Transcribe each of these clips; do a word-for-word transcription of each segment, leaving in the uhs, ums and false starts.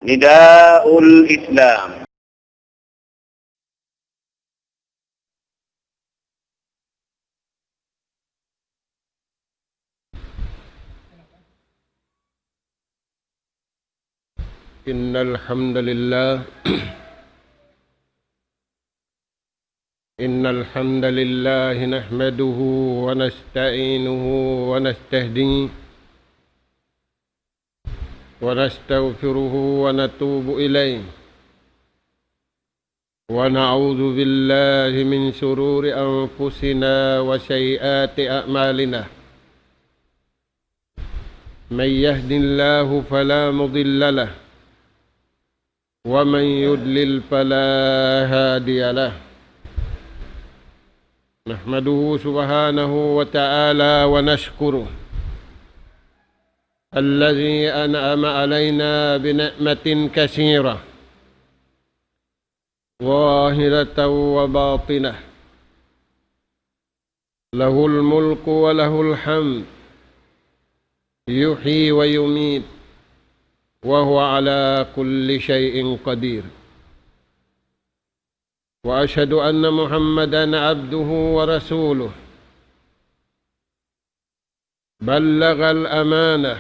نداء الإسلام. إن الحمد لله، إن الحمد لله نحمده ونستعينه ونستهديه ونستغفره ونتوب إليه، ونعوذ بالله من شرور أنفسنا وسيئات أعمالنا. من يهد الله فلا مضل له، ومن يضلل فلا هادي له. نحمده سبحانه وتعالى ونشكره الذي أنعم علينا بنعمة كثيرة ظاهرة وباطنة، له الملك وله الحمد، يحيي ويميت، وهو على كل شيء قدير. وأشهد أن محمدا عبده ورسوله، بلغ الأمانة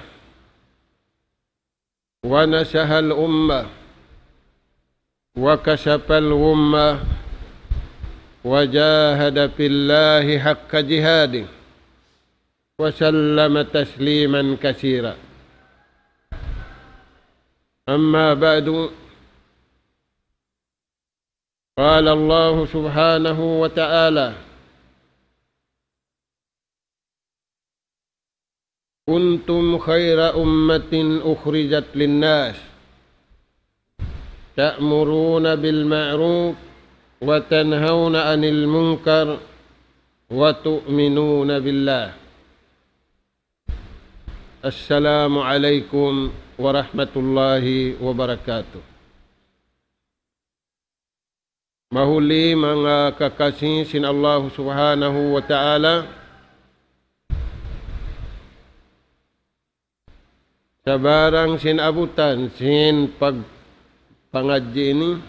ونصح الأمة وكشف الغمة وجاهد في الله حق جهاده وسلم تسليما كثيرا. أما بعد، قال الله سبحانه وتعالى: كنتم خير أمة أخرجت للناس تأمرون بالمعروف وتنهون عن المنكر وتؤمنون بالله. السلام عليكم ورحمة الله وبركاته. Mahuli manga kakasi sin Allahu Subhanahu wa Ta'ala, sabarang sin abutan sin pagpangadji' ini,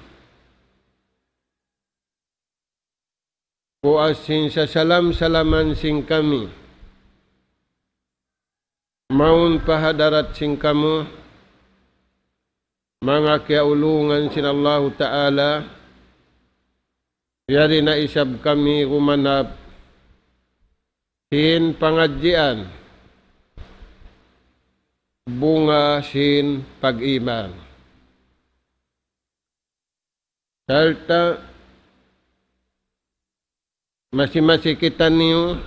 puas sin sasalam-salaman sin kami mawn pa hadarat sin kamu, manga kiyaulungan sin Allahu Ta'ala, yari na isab kami gumanap sin pangadjian bunga sin pag-iman. Sarta' masi-masi kitaniyu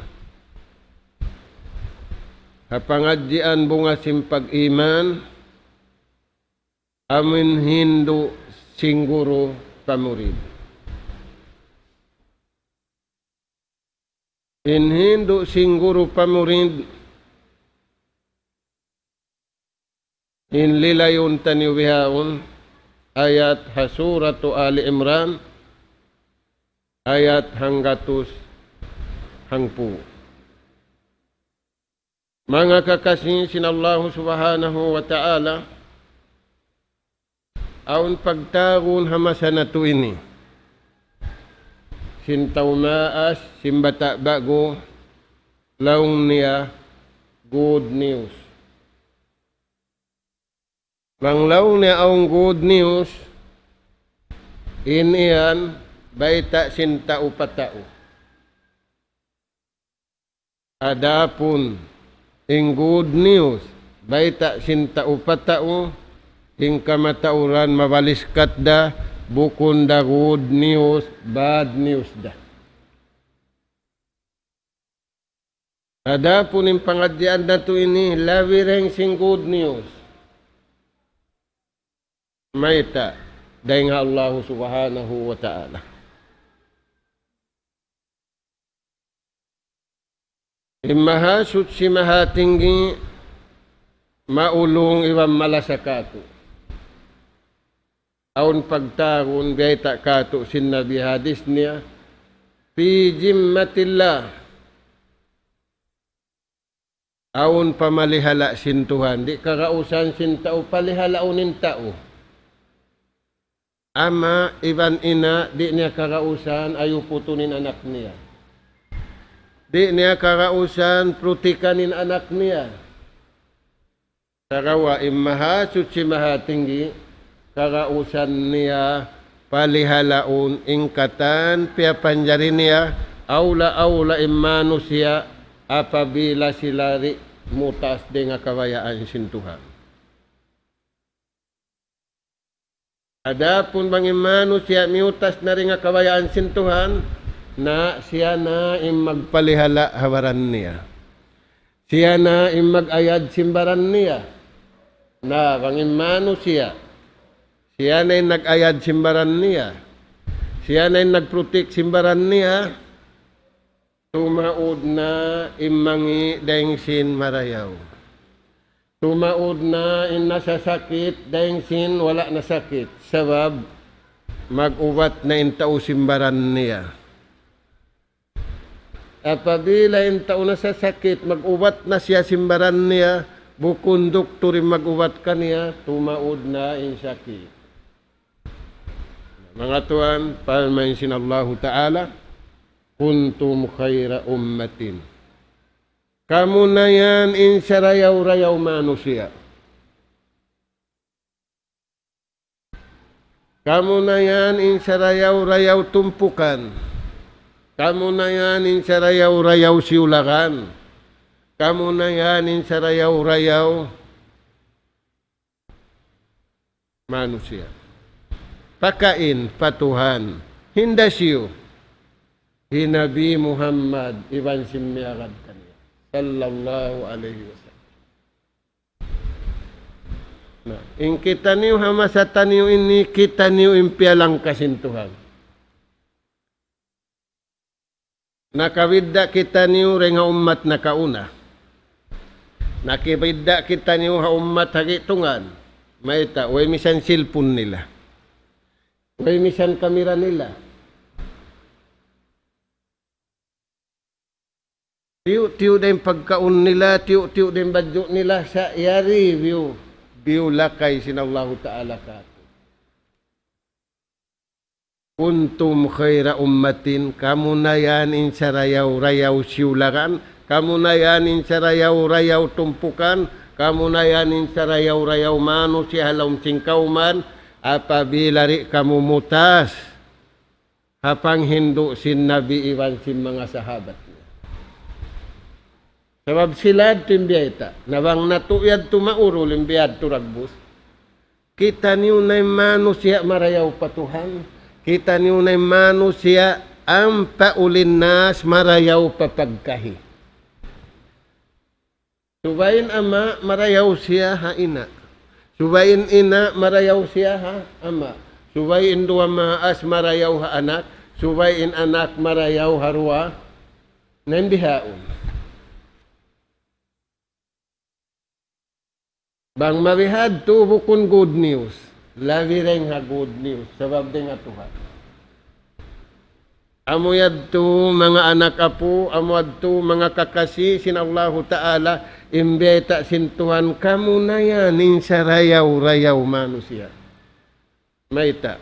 ha pangadjian bunga sin pag-iman, amuin hindu' sin guru pa murid. In hindu' sin guru pa murid, in lilayun taniyu bihaun, ayat ha Suratu Ali Imran, ayat hanggatus hangpu'. Manga kakasi sin Allahu Subhanahu wa Ta'ala, awn pagtawagun ha masa natu' ini sin tau maas, sin bata' ba'gu, laung niya good news. Bang laung niya awn good news, in yan bayta' sin tau pa tau. Adapun in good news, bayta' sin tau pa tau, in kamatauran mabaliskat da, bukun da good news, bad news da. Adapun in pangadjian natu' ini, labi dayn sin good news. Mayta'? Dayn ha Allahu Subhanahu wa Ta'ala. In Mahasuchi Mahatinggi, maulung iban malasa kātu'. Awn pagtawagun biyayta' kātu' sin Nabi hadis niya, في ذمة الله. Awn pamalihala' sin Tuhan, di' kagausan sin tau palihalaun in tau. ama' iban ina', di' niya kagausan ayuputun in anak niya. Di' niya kagausan prutikan in anak niya. Sagawa' in Mahasuchi Mahatinggi, kagausan niya palihalaun in katan piyapanjari niya, awla-awla in manusiya' apabila sila di' mutas dayn ha kabayaan sin Tuhan. Adapun bang in manusiya' miyutas na dayn ha kabayaan sin Tuhan, na siya na in magpalihala' ha baran niya. Siya na in mag-ayad sin baran niya. Na bang in manusiya', siya na in nag-ayad sin baran niya. Siya na in nag-protect sin baran niya. Tumaud na in mangi' dayn sin marayaw. Tumaud na in nasasakit dayn sin wala' nasakit. Sabab mag-ubat na in tau sin baran niya. Apabila in tau nasasakit, mag-ubat na siya sin baran niya, bukun duktur in mag-ubat kaniya, tumaud na in sakit. Manga tuwan, parman sin Allahu Ta'ala, كنتم خير أمة. Kamu na yan in sarayaw-rayaw manusiya'. Kamu na yan in sarayaw-rayaw tumpukan. Kamu na yan in sarayaw-rayaw siyulagan. Kamu na yan in sarayaw-rayaw manusiya'. Pakain? Pa Tuhan. Hinda siyu? Hi Nabi Muhammad iban sin miyagad kaniya. Sallallahu alayhi wasallam. Na, in kitaniyu ha masa taniyu ini, kitaniyu in piyalangka sin Tuhan. Nakabidda' kitaniyu dayn ha ummat nakauna. Nakabidda' kitaniyu ha ummat ha gi'tungan. Mayta', way misan cellphone nila. Way misan kamera nila. Tiyu'-tiyu' da in pagkaun nila, tiyu'-tiyu' da in badju' nila, sa' yari biyu, biyu lakay sin Allahu Ta'ala kātu'. كنتم خير أمة, kamu na yan in sarayaw-rayaw siyulagan, kamu na yan in sarayaw-rayaw tumpukan, kamu na yan in sarayaw-rayaw manusiya' ha lawm sin kawman, apabila di' kamu mutas ha panghindu' sin Nabi iban sin manga sahabat niya. Sabab sila yadtu in biyayta'. Na bang natu' yadtu maurul in biyadtu dagbus. Kitaniyu na in manusiya' marayaw pa Tuhan. Kitaniyu na in manusiya' ampa ulin nas marayaw pa pagkahi. Subay in ama' marayaw siya ha ina'. Subay in ina' marayaw siya ha ama'. Subay in duwa maas marayaw ha anak. Subay in anak marayaw ha duwa. Na in bihaun. Bang mabihadtu bukun good news. Labi dayn ha good news. Sabab dayn ha Tuhan. Amu yadtu manga anak apu', amu yadtu manga kakasi sin Allahu Ta'ala, in biyayta' sin Tuhan, kamu na yan in sarayaw-rayaw manusiya'. Mayta'?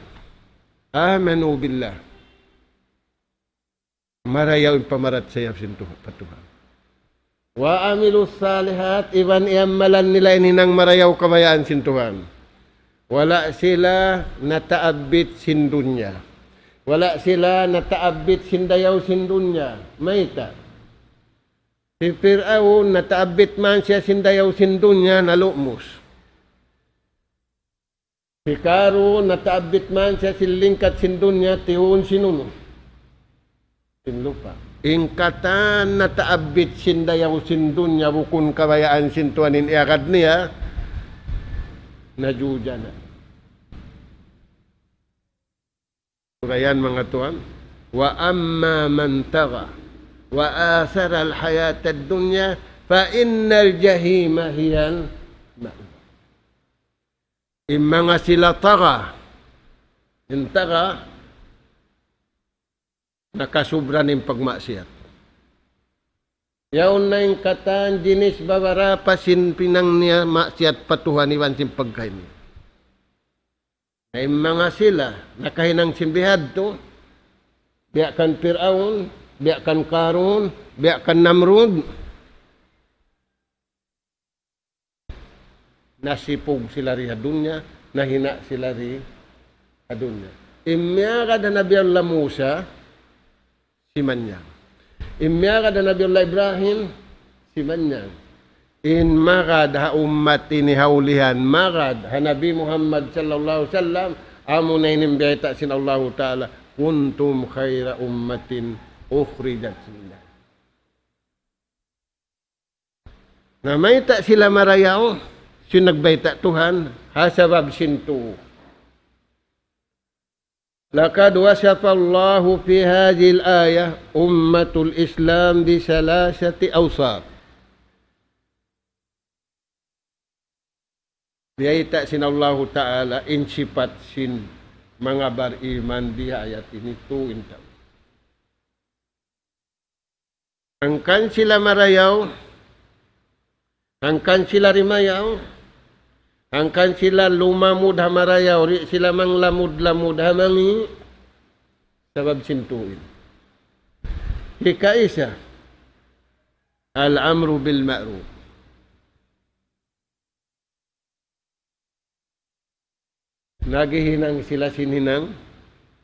آمنوا بالله. Marayaw in pamarachaya sin Tuhan, pa Tuhan. وعملوا الصالحات, iban iyamalan nila in hinang marayaw kabayaan sin Tuhan. Wala' sila nataabbit sin dunya. Wala' sila nataabbit sin dayaw sin dunya. Mayta'? Hi Pir'awn nataabbit man siya sin dayaw sin dunya, nalumus. Hi Karun nataabbit man siya sin lingkat sin dunya, tiyuun sin unu? Sin lupa'. In katan nataabbit sin dayaw sin dunya bukun kabayaan sin Tuhan in iyagad niya, najuja na. Sura yan, manga tuwan. وأما من طغى وآثر الحياة الدنيا فإن الجحيم هي المأوى. In manga sila tagha. In tagha, nakasubra na in pagmaksiyat. Yaun na in katan jinis babarapa sin hinang niya maksiyat pa Tuhan iban sin pagkahi niya. Na in manga sila nakahinang sin bihadtu, biya' kan Pir'aun, biya' kan Karun, biya' kan Namrud. Nasipug sila di ha dunya, nahina' sila di ha dunya. In miyagad ha Nabi Allah Musa, simanyang. In miyagad ha Nabi Allah Ibrahim, simanyang. In magad ha ummat ini ha ulihan, magad ha Nabi Muhammad sallallahu alayhi wasallam, amuna ini in biyayta' sin Allahu Ta'ala, كنتم خير أمة أخرجت للناس. Na mayta' sila marayaw, sin nagbayta' Tuhan, ha sabab sin tū. لقد وصف الله في هذه الآية أمة الإسلام بثلاثة أوصاف. Biyayta' sin Allahu Ta'ala in sipat sin manga bariman di ha ayat ini, tū in tau. Hangkan sila marayaw, hangkan sila rimayaw, hangkan sila lumamud ha marayaw, di' sila manglamud-lamud ha mangi', sabab sin tū ini. Hikaisa, الأمر بالمعروف. Naghihinang sila sin hinang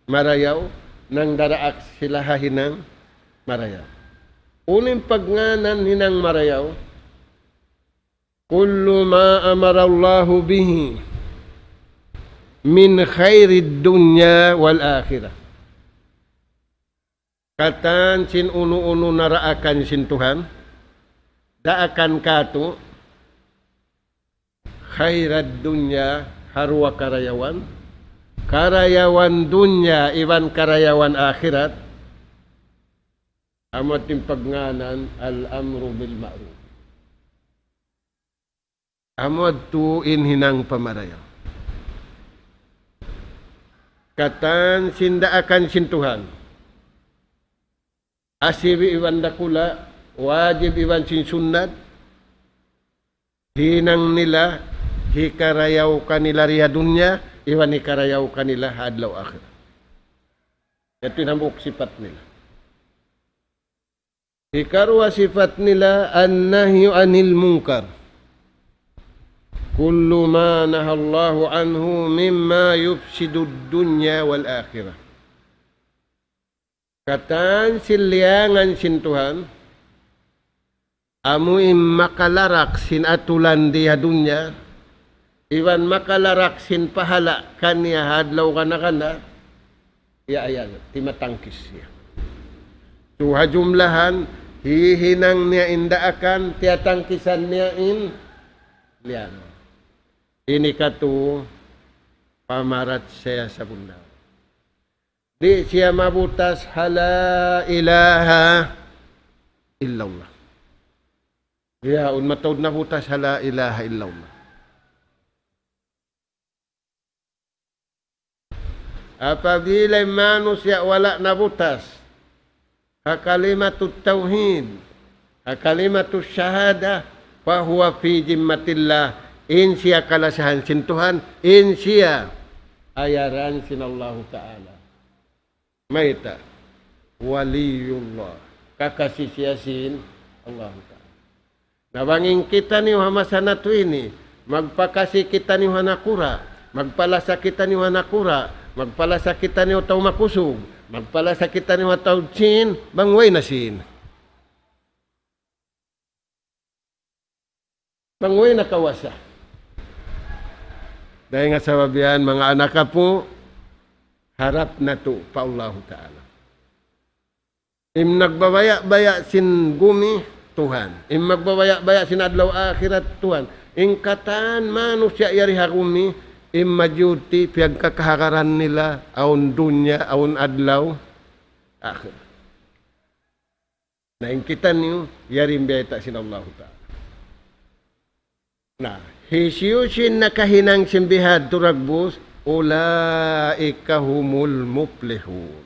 marayaw, nangdaraak sila ha hinang marayaw. Unu in pagngānan hinang marayaw? كل ما أمر الله به من خير الدنيا والآخرة. Katan sin unu-unu naraakan sin Tuhan, daakan kātu', خير الدنيا, ha duwa karayawan, karayawan dunya iban karayawan akhirat, amu in pagngānan الأمر بالمعروف. Amu yadtu in hinang pamarayaw. Katan sin daakan sin Tuhan. Asibi' iban dakula', wajib iban sin sunnat, hinang nila, hikarayaw kanila di ha dunya, iban hikarayaw kanila ha adlaw akhirat. Yadtu in hambuuk sipat nila. Hikaruwa sipat nila, النهي عن المنكر. كل ما نهى الله عنه مما يفسد الدنيا والآخرة. Katan sin liyangan sin Tuhan, amu in makalarak sin atulan di ha dunya, iban makalarak sin pahala' kaniya ha adlaw kana-kana, ya, ya, timatangkis siya. So, ha jumlahan, hihinang niya in daakan, tiyatangkisan niya in liyangan. Ini katu' pamarachaya sabunnal. Di' siya mabutas ha la ilaha illallah. Yaun mataud nabutas ha la ilaha illallah. Apabila in manusiya' wala' nabutas ha kalimatut tawhid, ha kalimatut shahada, فهو في ذمة الله, in siya kalasahan sin Tuhan, in siya ayaran sin Allahu Ta'ala. Mayta'? Waliyullah. Kakasi siya sin Allahu Ta'ala. Na bang in kitaniyu ha masa natu' ini, magpakasi kitaniyu ha nakura', magpalasa kitaniyu ha nakura', magpalasa kitaniyu ha tau makusug, magpalasa kitaniyu ha tau sin, bang way na sin. Bang way na kawasa. Dayn ha sabab yan, manga anak apu', harap natu' pa Allahu Ta'ala. In nagbabaya'-baya' sin gumi, Tuhan. In magbabaya'-baya' sin adlaw akhirat, Tuhan. In katan manusiya' yari ha gumi, in majority piyagkakahagaran nila, awn dunya, awn adlaw akhirat. Na in kitaniyu, yari in biyayta' sin Allahu Ta'ala. Na, hisiyu-siyu in nakahinang sin bihadtu dagbus, أولئك هم المفلحون.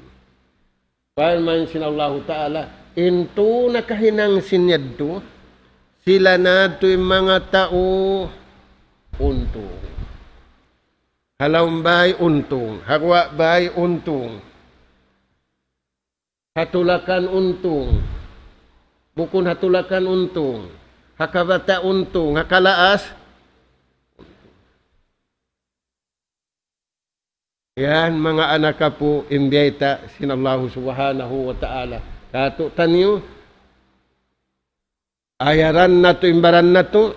Parman sin Allahu Ta'ala, in tū nakahinang sin yadtu, sila na yadtu in manga tau untung. Ha lawm bay untung, ha guwa' bay untung, ha tulakan untung, bukun ha tulakan untung, ha kabata' untung, ha kalaas. Yan, manga anak apu', in biyayta' sin Allahu Subhanahu wa Ta'ala. Katu' taniyu, ayaran natu' in baran natu',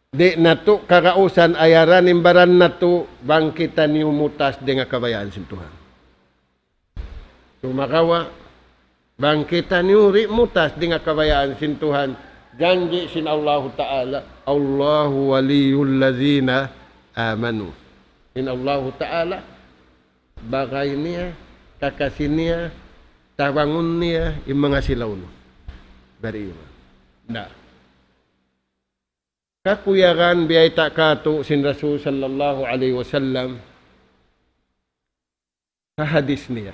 di' natu' kagausan ayaran in baran natu', bang kitaniyu mutas dayn ha kabayaan sin Tuhan. Sumagawa', bang kitaniyu di' mutas dayn ha kabayaan sin Tuhan, janji' sin Allahu Ta'ala, "الله ولي الذين آمنوا." In Allahu Ta'ala, bagay niya, kakasi niya, tabangun niya, in manga sila unu. Bariman. Na. Kakuyagan biyayta' katu' sin Rasul sallallahu alayhi wasallam, ha hadis niya.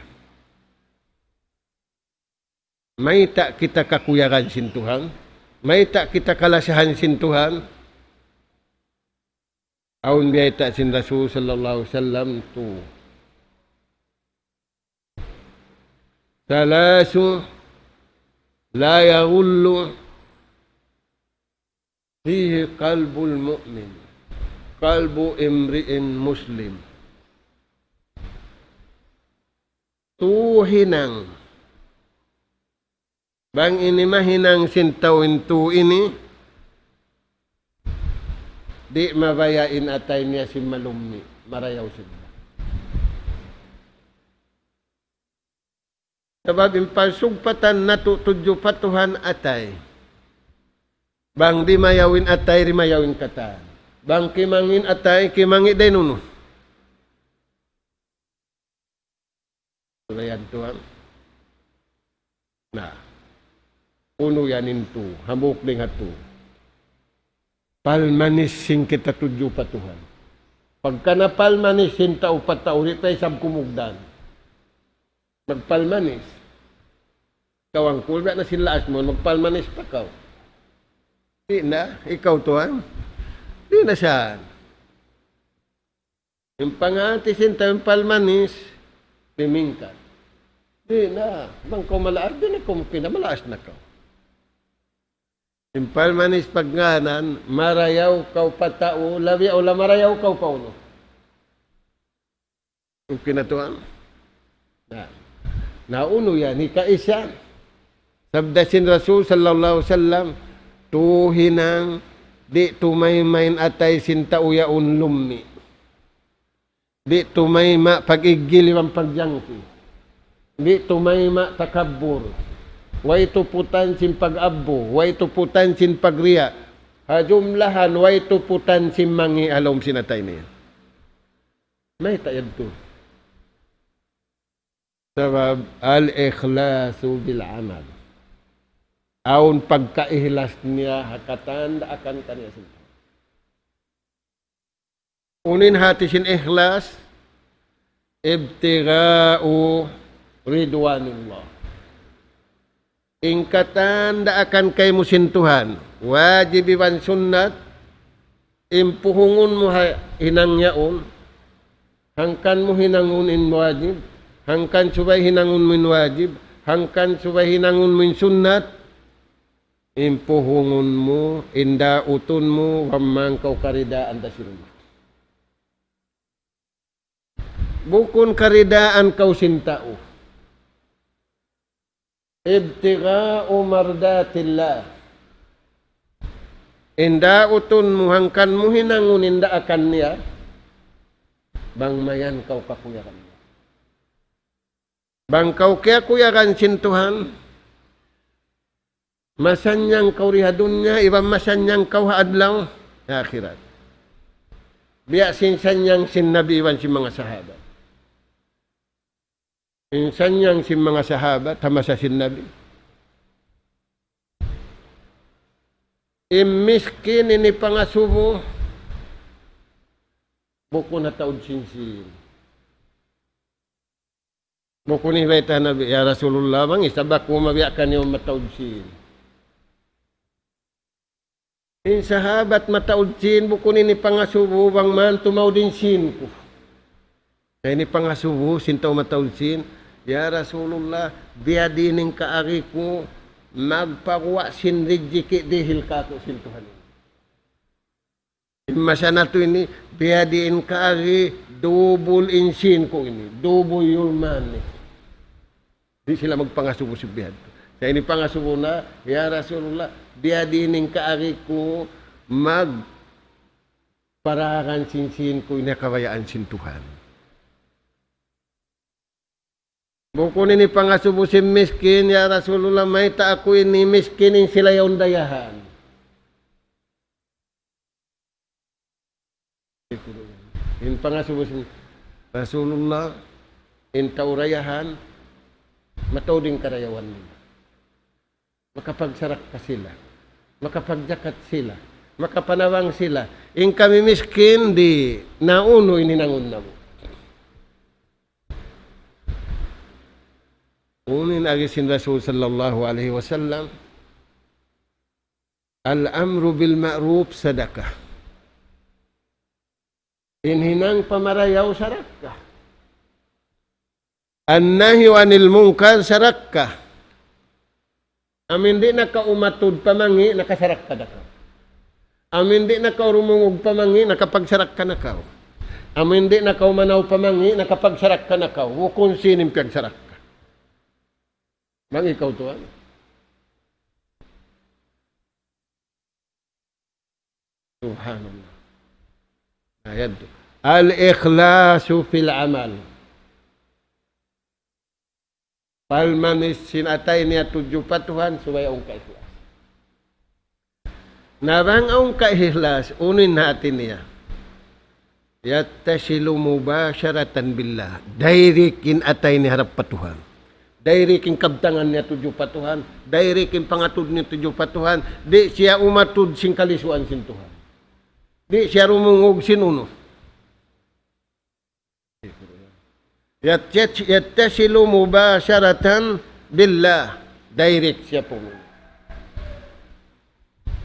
Mayta' kita kakuyagan sin Tuhan? Mayta' kita kalasahan sin Tuhan? Awn biyayta' sin Rasul sallallahu alayhi wasallam tu. ثلاث لا يغل فيه قلب المؤمن، قلب امرئ مسلم. Tu hinang. Bang ini mahinang sin tau in tu ini, di' mabaya' in atay niya sin malummi', marayaw sin. Sabab in pagsugpatan natu' tudju pa Tuhan atay. Bang dimayaw in atay, dimayaw in katan. Bang kimangī' in atay, kimangī' da in unu. Sulayan Tuhan. Na. Unu yan in tu, hambuuk dayn ha tu. Palmanis sin kita tudju pa Tuhan. Pagka napalmanis sin tau pa tau, di' pa isab kumugdan. Magpalmanis. Kaw angkul, biya' na sin laas mu, magpalmanis pa kaw. Di' na, ikaw tuwan. Di' na siya. In panghati sin tau in palmanis, pimingkat. Di' na, bang kaw malaas, di' na kaw mapinda, malaas na kaw. In palmanis pagngānan, marayaw kaw pa tau, labi awla marayaw kaw pa unu. Okay na tuwan? Na. Na unu yan, hikaisa. Sabda sin Rasul sallallahu alayhi wasallam, tu hinang, di' tumayma in atay sin tau yaun lummi'. Di' tumayma pag-iggil iban pagjangki. Di' tumayma takabbur. Way tuputan sin pag-abbu, way tuputan sin pagriya'. Ha jumlahan, way tuputan sin mangī' ha lawm sin atay niya. Mayta' yadtu? Sabab الإخلاص بالعمل. Awn pagkaihlas niya ha katan daakan kaniya sin Tuhan. Unu in hati sin ikhlas? ابتغاء رضوان الله. In katan daakan kaymu sin Tuhan, wajib iban sunnat, in puhungun mu ha-, hinang yaun, hangkan mu hinangun in wajib, hangkan subay hinangun mu in wajib, hangkan subay hinangun mu in sunnat, in puhungun mu, in dautun mu, bang man kaw karidaan da sin tau. Bukun karidaan kaw sin tau. ابتغاء مرضات الله. In dautun mu hangkan mu hinangun in daakan niya, bang mayan kaw kakuyagan niya. Bang kaw kiyakuyagan sin Tuhan, masannyang kaw di ha dunya, iban masannyang kaw ha adlaw akhirat. Biya' sin sannyang sin Nabi iban sin manga sahabat. In sannyang sin manga sahabat, ha masa sin Nabi. In miskin ini pangasubu, bukun ha taud sin sīn. Bukun ini bayta' Nabi, "Ya Rasulullah, bang isab aku mabiya' kaniyu mataud sīn." In sahabat mataud sin, bukun ini pangasubu bang man tumaud in sin ku. Sa' ini pangasubu sin tau mataud sin, "Ya Rasulullah, biyadiin in kaagi ku magpaguwa' sin rijiki' dihil kāku' sin Tuhan ini. In masa natu' ini, biyadiin kaagi dubul in sin ku ini, dubul your money." Di' sila magpangasubu sin bihadtu. Sa' ini pangasubu na, "Ya Rasulullah, biyadiin in kaagi ku magpararan sin sin ku ini ha kabayaan sin Tuhan." Bukun ini pangasubu sin miskin, "Ya Rasulullah, mayta' aku ini miskin in sila yaun dayahan." In pangasubu sin Rasulullah, in tau dayahan, mataud in karayawan nila. Makapagsarakka sila, makapagjakat sila, makapanabang sila. In kami miskin, di' na unu in hinangun namu'. Unu in agi sin Rasul sallallahu alayhi wasallam, "الأمر بالمعروف صدقة." In hinang pamarayaw sarakka. "النهي عن المنكر صدقة." Amu in di' na kaw umatud pa mangi', nakasarakka na kaw. Amu in di' na kaw rumungug pa mangi', nakapagsarakka na kaw. Amu in di' na kaw manaw pa mangi', nakapagsarakka na kaw. Bukun sin in piyagsarakka. Bang ikaw tuwan. Subhanallah. Na yadtu. الإخلاص في العمل. Palmanis sin atay niya tudju pa Tuhan, subay awn kaihlas. Na bang awn kaihlas, unu in hati niya? يتصل مباشرة بالله. Direct in atay niya harap pa Tuhan. Direct in kabtangan niya tudju pa Tuhan. Direct in pangatud niya tudju pa Tuhan. Di' siya umatud sin kalisuan sin Tuhan. Di' siya rumungug sin unu. يتصل مباشرة بالله. Direct siya pun.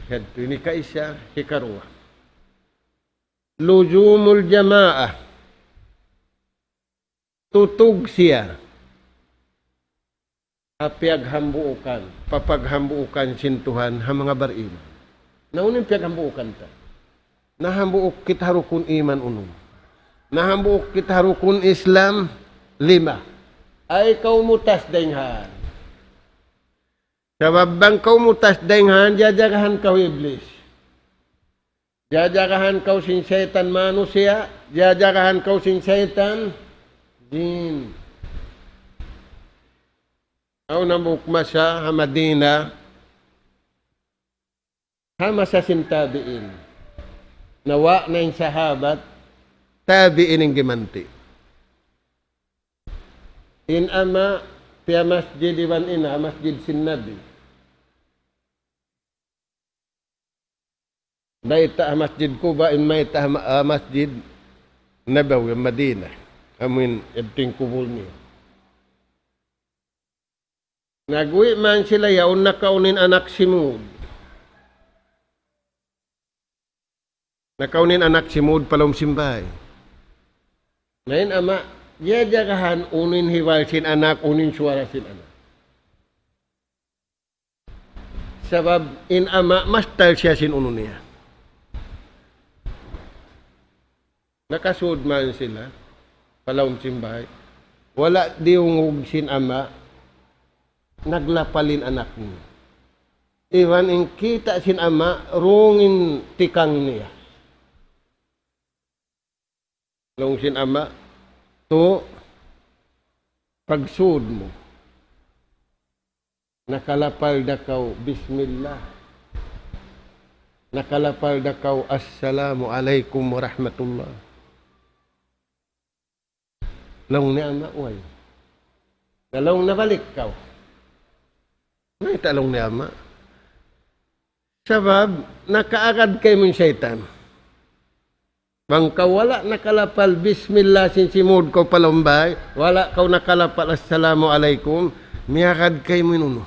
Yadtu ini kaisa, hikaruwa. لزوم الجماعة. Tutug siya ha piyaghambuukan, pa paghambuukan sin Tuhan ha manga bariman. Na unu in piyaghambuukan ta? Nahambuuk kita ha rukun iman unum. Nahambuuk kita ha rukun Islam lima. Ay kaw mutas dayn han. Sabab bang kaw mutas dayn han, jajagahan kaw Iblis. Jajagahan kaw sin saytan manusiya', jajagahan kaw sin saytan jin. Awn hambuuk masa ha Madina, ha masa sin tabi'in. Nawa' na in sahabat, tabi'in in gimanti'. In ama', piyamasjid iban ina', masjid sin Nabi. Mayta' ha Masjid Quba, in mayta' ha ma-, ha Masjid Nabawi, Madina. Amu in yadtu in kubul niya. Nagwi' man sila yaun, nakaun in anak simud. Nakaun in anak simud pa lawm sin bāy. Na in ama', jajagahan unu in hibal sin anak, unu in suwara sin anak. Sabab in ama' mastal siya sin unu niya. Nakasud man sila pa lawm sin bāy. Wala' diyungug sin ama', naglapal in anak niya. Iban in kita' sin ama', rung in tikang niya. Laung sin ama', tu, pagsud mu, nakalapal da kaw Bismillah, nakalapal da kaw Assalamu alaykum wa rahmatullah. Laung ni ama', way. Na laung, nabalik kaw. Mayta' laung ni ama'? Sabab nakaagad kaymu in saytan. Bang kaw wala' nakalapal Bismillah sin simud kaw pa lawm bāy, wala' kaw nakalapal Assalamu alaykum, miyagad kaymu in unu.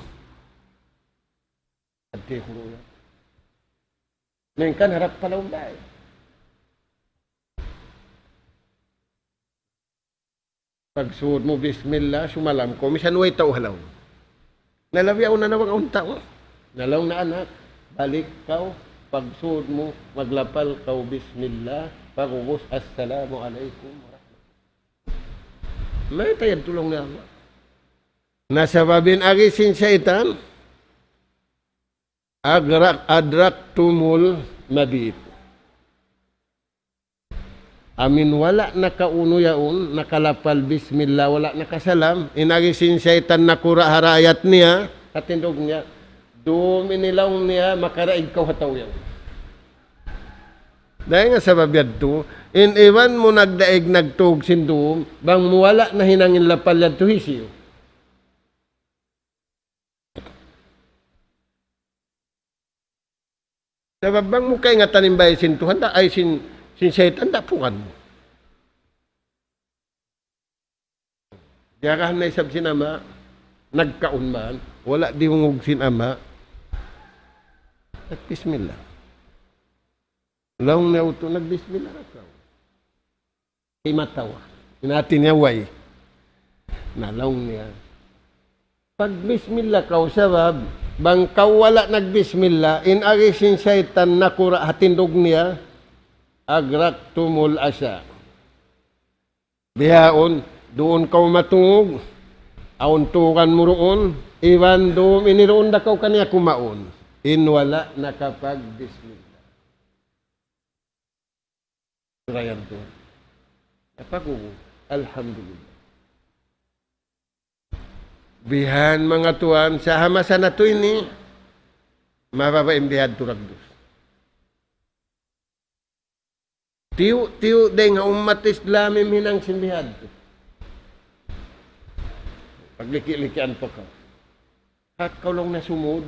Ati kuru' ya. Malayngkan harap pa lawm bay. Pagsuud mu bismillah, sumalam kaw, misan way tau ha lawm. Na labi awn na bang awn tau. Na laung na anak, balik kaw, pagsuud mu, maglapal kaw bismillah, pag'ubus, "Assalamu alaykum warahmatullah." Mayta' yadtu laung niya Allah. Na sabab in agi sin saytan, أدرك أدركتم المبيت. Amin wala' nakaunu yaun, nakalapal bismillah, wala' nakasalam, in agi sin saytan nakura' ha raayat niya, ha tindug niya, dum ini laung niya, makaraig kaw ha tau yaun. Dayn ha sabab yadtu, in iban mu nagdaig nagtug sin dum, bang mu wala' nahinang in lapal yadtu hisiyu. Sabab bang mu kaingatan in bay sin Tuhan, da, ay sin, sin saytan, da pukan mu. Diyagahan na isab sin ama', nagkaun man, wala' diyungug sin ama'. Nagbismillah. Laung niya utu', nagbismillah na kaw. Himatawa. In hati niya way. Na laung niya, pagbismillah kaw sabab, bang kaw wala' nagbismillah, in agi sin saytan nakura' ha tindug niya, أدركتم العشاء. Bihaun, duun kaw matug, awn tugan mu duun, iban dum ini duun da kaw kaniya kumaun. In wala' nakapagbismillah. Surayan tu. Apa ku? Alhamdulillah. Bihan manga tuwan, sa ha masa natu' ini, mababa' in bihadtu dagbus. Tiyu'-tiyu' dayn ha ummat Islam in hinang sin bihadtu. Pagliki'-likian pa kaw. Hat kaw laung niya sumud,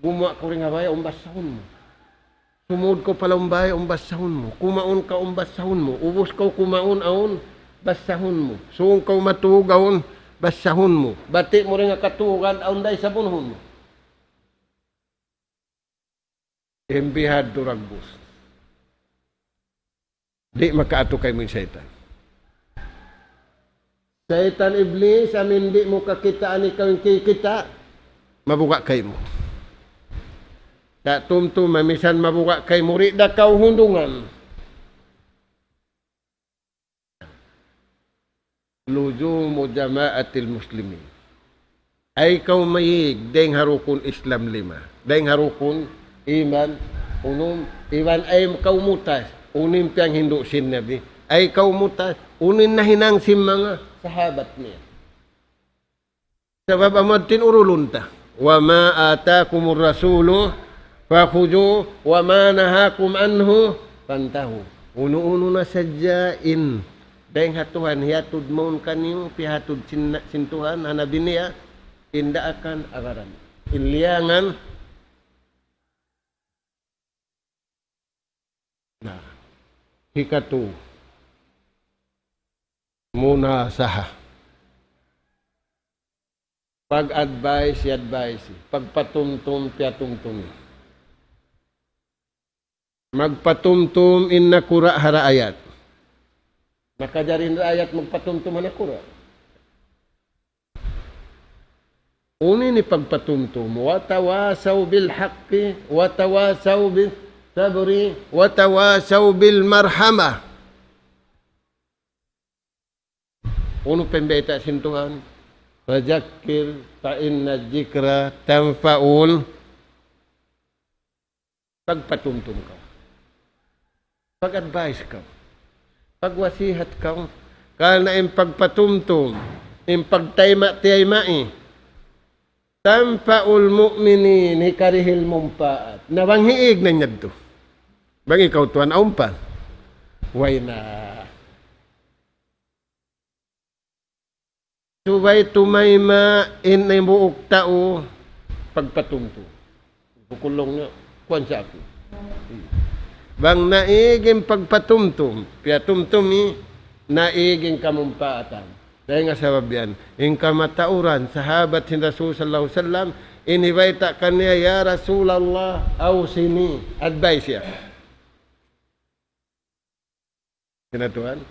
gumuwa' kaw dayn ha bay, awn basahun mu. Sumud kaw pa lawm bay, awn basahun mu. Kumaun kaw, awn basahun mu. Ubus kaw kumaun, awn basahun mu. Sūng kaw matug, awn basahun mu. Bati' mu dayn ha katugan, awn da isab unhun mu. In bihadtu dagbus. Di' makaatu kaymu in saytan. Saytan Iblis, amin di' mu kakitaan, ikaw in kikita', mabuga' kaymu. Sa' tumtuma, misan mabuga' kaymu, di' da kaw hundungan. لزوم جماعة المسلمين. Ay kaw mayig dayn ha rukun Islam lima. Dayn ha rukun iman unum, iban ay kaw mutas, unu in piyanghindu' sin Nabi. Ay kaw mutas, unu in nahinang sin manga sahabat niya. Sabab amu yadtu in urulun ta. وما آتاكم الرسول فخذوه وما نهاكم عنه فانتهوا. Unu-unu na sadja in dayn ha Tuhan hiyatud mawn kaniyu, piyahatud sin, sin Tuhan ha Nabi niya, in daakan agaran. In liyangan, na, hikatu, munasaha. Pag-advice, i-advice. Pagpatumtum, piyatumtumi. Magpatumtum in nakura' ha raayat. Makajari in raayat magpatumtum ha nakura'. Unu in pagpatumtum, وتواصوا بالحق وتواصوا بالصبر وتواصوا بالمرحمة. Unu pa in bayta' sin Tuhan? فذكر فإن الذكرى تنفع ال- Pagpatumtum kaw. Pag-advice kaw. Pagwasihat kaw. Karna' in pagpatumtum, in pagtayma'-tiyayma'i, تنفع المؤمنين, hikarihil mumpaat. Na bang hiig na in yadtu. Bang ikaw tuwan awn pa. Way na. Subay tumayma' in hambuuk tau pagpatumtum. Bukun laung niya, kuwan sa aku. Bang naig in pagpatumtum, piyatumtumi, naig in kamumpaatan. Dayn ha sabab yan, in kamatauran, sahabat sin Rasul sallallahu alayhi wasallam, In hibayta' kaniya, "Ya Rasulallah, awsini, advice ya." Kinatuan.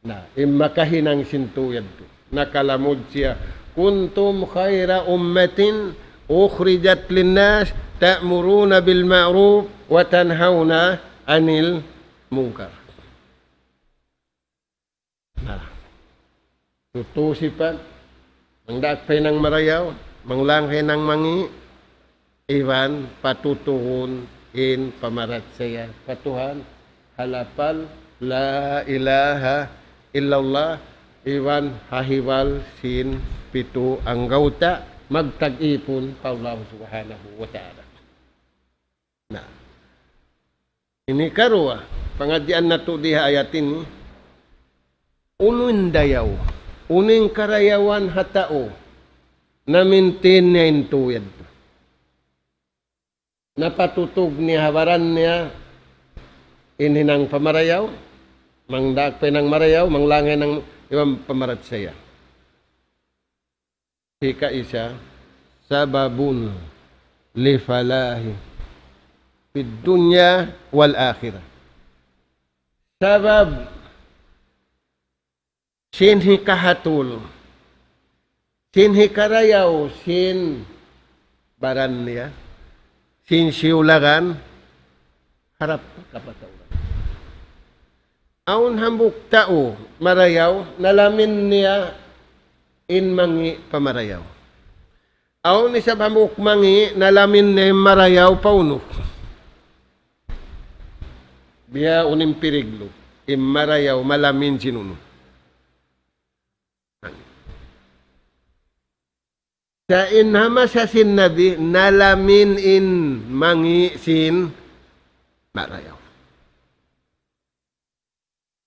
Na, in makahinang sin tau yadtu. Nakalamud siya. "كنتم خير أمة أخرجت للناس تأمرون بالمعروف وتنهون عن المنكر." Na. Tutusi pa, mangdaak pa hinang marayaw, manglang hinang mangi', iban patutuhun in pamarachaya pa Tuhan, ha lapal, "La ilaha illallah," iban ha hibal sin pitu anggawta' magtag-ipun pa Allah Subhanahu wa Ta'ala. Na. Ini karuwa, pangadjian natu' di ha ayat ini, unu in dayaw, unu in karayawan ha tau, na-maintain niya in tau yadtu. Napatutug niya ha baran niya, in hinang pamarayaw, mangdaak pa hinang marayaw, manglang hinang iban pamarachaya. Hikaisa, سبب للفلاح في الدنيا والآخرة. Sabab sin hikahatul, sin hikarayaw, sin baran niya, sin siyulagan, harap kapatauran. Awn hambuuk tau marayaw, nalamin niya in mangi' pamarayaw. Awn isab hambuuk mangi', nalamin niya in marayaw pa unu. Biya' unu in piriglu, in marayaw malamin sin unu. Sa' in ha masa sin Nabi, nalamin in mangi' sin marayaw.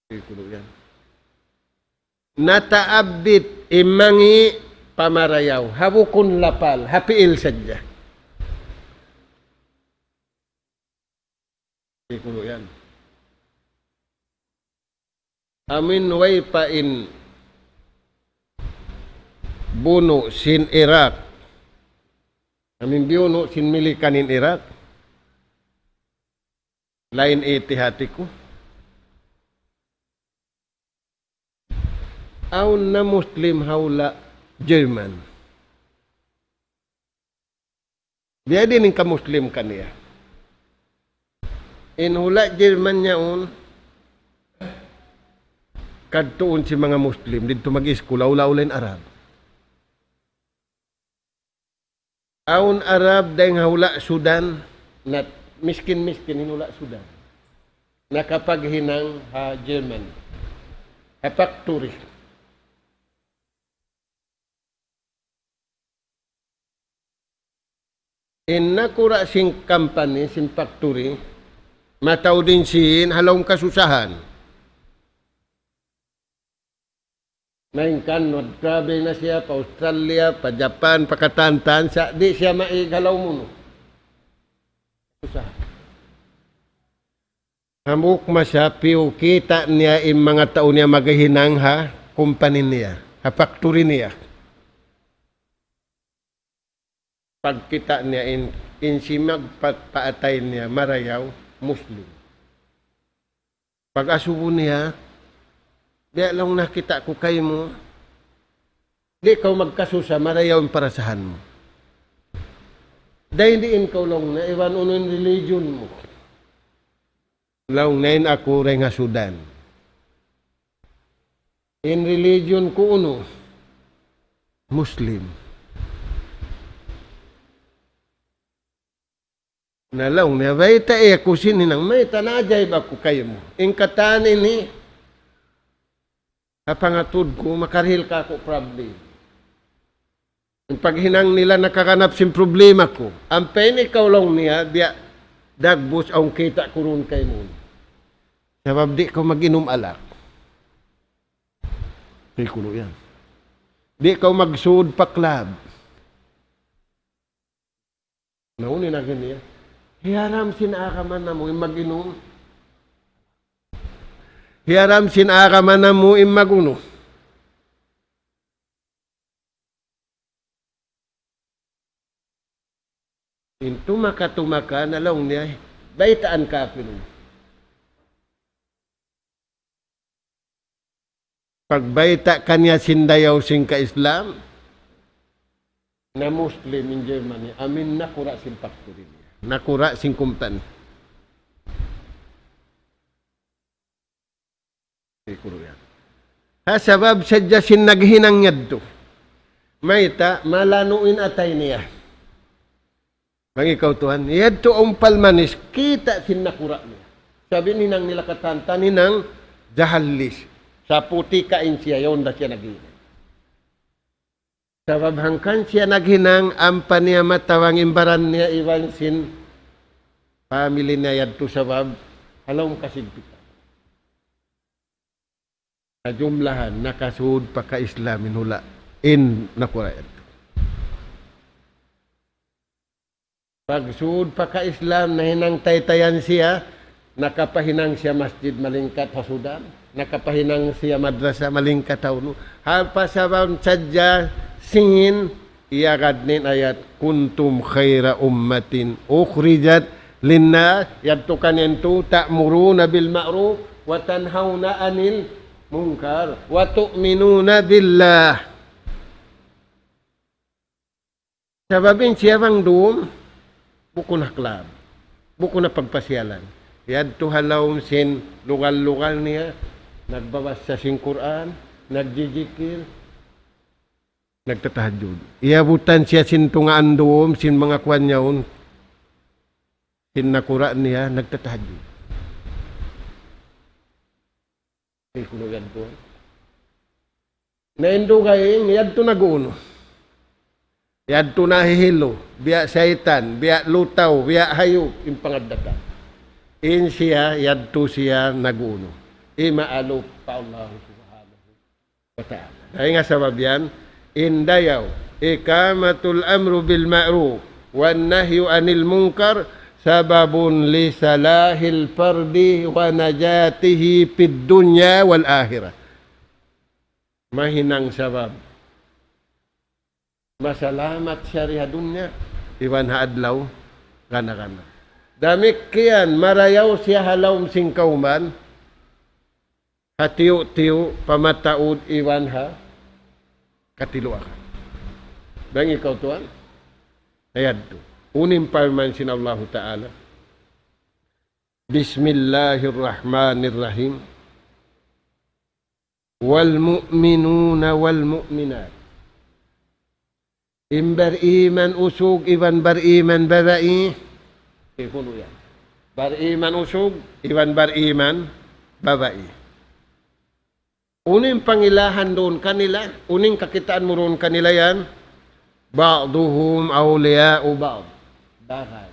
Di' kunu' yan. Nataabit in mangi' pamarayaw. Ha bukun lapal, ha piil sadja. Di' kunu' yan. Amin way pa in bunu' sin Iraq. Amin biyunu' sin Milikan in Iraq. Lain iti hati ku. Awn na Muslim ha hula' German. Biya' diin in ka-Muslim kaniya. In hula' German yaun, kadtuun sin manga Muslim, didtu mag-iskul, hula'-hula' in Arab. Awn Arab dayn ha hula' Sudan, na miskin-miskin in hula' Sudan. Nakapaghinang ha German. Ha factory. In nakura' sin company, sin factory, mataud in sīn ha lawm kasusahan. Malayngkan nag-travel na siya pa Australia, pa Japan, pa katan-katan, sa' di' siya maig ha lawm unu. Susah. Hambuuk masa piyu kita' niya in manga tau niya maghihinang ha company niya, ha factory niya. Pagkita' niya in, in simag pa-, paatay niya marayaw Muslim. Pag-asubu niya, biya' laung nakita' ku kaymu, di' kaw magkasusa, marayaw in parasahan mu. Dayn diin kaw laung niya, iban unu in religion mu. Laung niya in aku dayn ha Sudan. In religion ku unu? Muslim. Na laung niya, baytai aku sin hinang, mayta' naajaib aku kaymu. In katan ini, ha pangatud ku, makarihil kāku' problem. In paghinang nila nakaganap sin problema ku. Ampa in ikaw laung niya, biya' dagbus awn kita' ku duun kaymu. Sabab di' kaw mag-inum alak. Di' kunu' yan. Di' kaw magsud pa club. Na unu in agi niya? Hiyaram sin agama namu' in mag-inum. Hiyaram sin agama namu' in mag-unu. In tumaka-tumaka na laung niya, baytaan kafirun. Pagbayta' kaniya sin dayaw sin ka-Islam, na Muslim in Germany, amin nakura' sin factory niya. Nakura' sin kumpani. Di' kuru yan. Ha sabab sadja sin naghinang yadtu. Mayta', malanu' in atay niya. Bang ikaw tuwan, yadtu umpal manis, kita' sin nakura' niya. Sabab in hinang nila katan, hinang jahallis. Saputi kain siya, yaun da siya naghinang. Sabab hangkan siya naghinang, ampa niya matabang in baran niya iban sin family niya yadtu sabab ha lawm kasigpitan. Sa jumlahan, nakasud pa ka-Islam in hula' in nakura' yadtu. Pagsud pa ka-Islam, nahinang taytayan siya, nakapahinang siya masjid malingkat ha Sudan, nakapahinang siya madrasa malingkat ha unu. Ha pasabab sadja sin iyagad in ayat, "Kuntum khaira ummatin ukhrijat linnas," yadtu kaniya yadtu, "ta'muruna bil ma'ruf wa tanhawna anil munkar wa tu'minuna billah." Sabab in siya bang dum, bukun ha club, bukun ha pagpasiyalan. Yadtu ha lawm sin lugal-lugal niya, nagbabasa sin Qur'an, nagjijikil, nagtatahajjud. Iyabutan siya sin tungaan dum, sin manga kuwan yaun, sin nakura' niya, nagtatahajjud. Di' kunu' yadtu. Na in dugaing, yadtu nag-unu. Yadtu nahihilu, biya' saytan, biya' lutaw, biya' hayup, in pangaddatan. In siya, yadtu siya nag-unu. Imaalup pa Allah subhanahu wa ta'ala. Dayn ha sabab yan, in dayaw, iqamatul amru bil ma'ruf, wan nahyu anil munkar, sababun li salahil fardi wa najatihi fid dunya wal akhirah. Mahinang sabab. Masalamat siya di ha dunya, iban ha adlaw, gana-gana. Damikkiyan, marayaw siya ha lawm sin kawman, ha tiyu'-tiyu', pa mataud, iban ha katiluakan. Bang ikaw tuwan, ayadtu. Unu in parman sin Allahu Ta'ala. Bismillahirrahmanirrahim. Wal mu'minuna wal mu'minat. In bariman usug iban bariman babai. Ikunu yan. Bariman usug iban bariman babai. Unu in pangilahan duun kanila, unu in kakitaan mu duun kanila yan. Ba'duhum awliya'u ba'd. Bagay.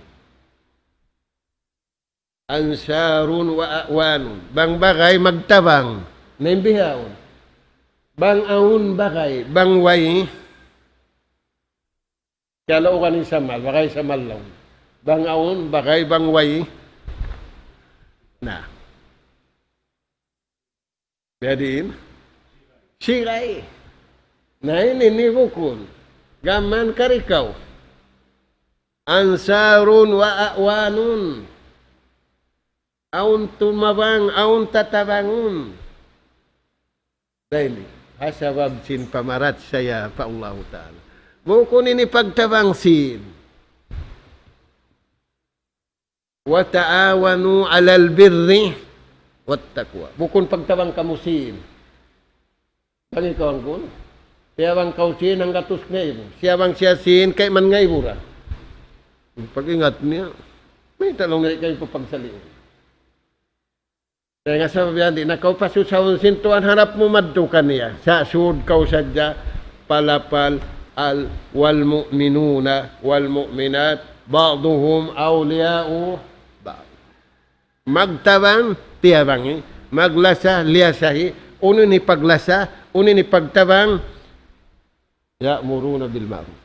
Ansarun wa a'wanun. Bang bagay magtabang. Na in bihaun. Bang awn bagay, bang way. Kiyalaugan in samal, bagay samal laung. Bang awn bagay, bang way. Na. Biya' diin? Siray. Na ini, ini bukun. Gam mayan karikaw. Ansarun wa a'wanun. Awn tumabang, awn tatabangun. Dayn ha sabab sin pamarachaya pa Allahu Ta'ala. Bukun ini pagtabang sin. وتعاونوا على البر والتقوى. Bukun pagtabang kamu sin. Bang ikaw angkun. Siya bang kaw sin hanggatus ngaibu. Siya bang siya sin kayman ngaibu ra. Pag-ingat niya. Mayta' laung niya kaw pagsaliun. Dayn ha sabab yan, di' na kaw pasusahun sin Tuhan harap mu madtu kaniya. Sa' sud kaw sadja, palapal, al, والمؤمنون والمؤمنات بعضهم أولياء بعض. Magtabang, tiyabangi. Maglasa, liyasahi. Unu in paglasa, unu in pagtabang. يأمرون بالمعروف.